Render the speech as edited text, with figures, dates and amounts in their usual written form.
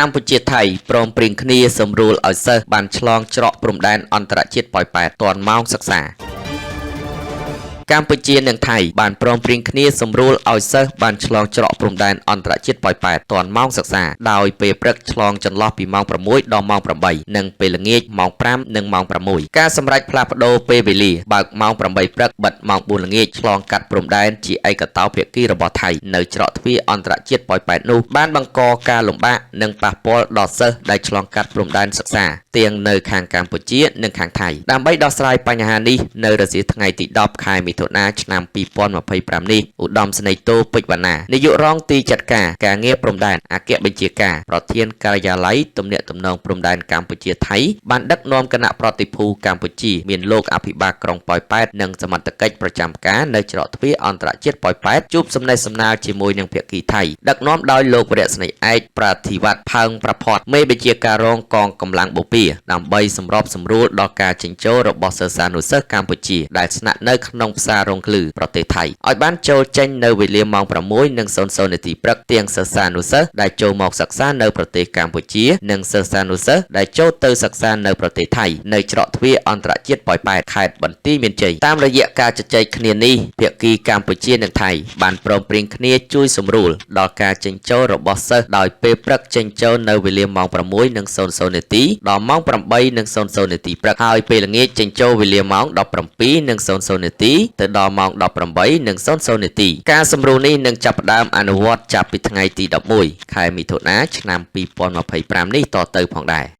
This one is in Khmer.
កម្ពុជាថៃព្រមព្រៀងគ្នាសម្រួលឲ្យសិស្សបានឆ្លងច្រកព្រំដែនអន្តរជាតិប៉ោយប៉ែតទាន់ម៉ោងសិក្សា កម្ពុជានិងថៃបានព្រមព្រៀងគ្នាសម្រួលឲ្យសិស្សបានឆ្លងច្រកព្រំដែនអន្តរជាតិប៉ោយប៉ែតទាន់ម៉ោងសិក្សាដោយពេលព្រឹកឆ្លងចន្លោះពីម៉ោង6ដល់ម៉ោង8និងពេលល្ងាចម៉ោង5និងម៉ោង6ការសម្រេចផ្លាស់ប្ដូរពេលវេលាបើកម៉ោង8ព្រឹកបិទម៉ោង4ល្ងាចឆ្លងកាត់ព្រំដែនជាឯកតោភាគីរបស់ថៃនៅច្រកទ្វារអន្តរជាតិប៉ោយប៉ែតនោះបានបង្កការលំបាកនិងប៉ះពាល់ដល់សិស្សដែលឆ្លងកាត់ព្រំដែនសិក្សាទាំងនៅខាងកម្ពុជានិងខាងថៃដើម្បីដោះស្រាយបញ្ហានេះនៅរសៀលថ្ងៃទី10ខែមិថុនាឆ្នាំ2025នេះឧត្តមសេនីយ៍តូពេជ្រវណ្ណានាយករងទីចាត់ការការងារព្រំដែនអគ្គបញ្ជាការប្រធានការិយាល័យទំនាក់ទំនងព្រំដែនកម្ពុជាថៃបានដឹកនាំគណៈប្រតិភូកម្ពុជាមានលោកអភិបាលក្រុងប៉ោយប៉ែតនិងសមត្ថកិច្ចប្រចាំការនៅច្រកទ្វារអន្តរជាតិប៉ោយប៉ែតជួបសំណេះសំណាលជាមួយនឹងភាគីថៃដឹកនាំដោយលោកវរៈសេនីយ៍ឯកប្រាធិវត្តផើងប្រផាត់មេបញ្ជាការរងកងកម្លាំងបូព៌ាដើម្បីសម្របសម្រួលដល់ការចិញ្ចោលរបស់សិស្សានុសិស្សកម្ពុជាដែលស្នាក់នៅក្នុងផ្សាររងក្លឺប្រទេសថៃឲ្យបានចូលចេញនៅវេលាម៉ោង6:00នាទីព្រឹកទាំងសិស្សានុសិស្សដែលចូលមកសិក្សានៅប្រទេសកម្ពុជានិងសិស្សានុសិស្សដែលចូលទៅសិក្សានៅប្រទេសថៃនៅច្រកទ្វារអន្តរជាតិប៉ោយប៉ែតខេត្តបន្ទាយមានជ័យតាមរយៈការជជែកគ្នានេះភាគីកម្ពុជានិងថៃបានព្រមព្រៀងគ្នាជួយសម្រួលដល់ការចេញចូលរបស់សិស្សដោយពេលព្រឹកចេញចូលនៅវេលាម៉ោង6:00នាទីដល់ម៉ោង8:00នាទីព្រឹកហើយពេលល្ងាចចេញចូលវេលាម៉ោង17:00នាទីទៅដល់ម៉ោង18:00នាទីការសម្រួលនេះនឹងចាប់ផ្ដើមអនុវត្តចាប់ពីថ្ងៃទី11ខែមិថុនាឆ្នាំ2025នេះតទៅផងដែរ។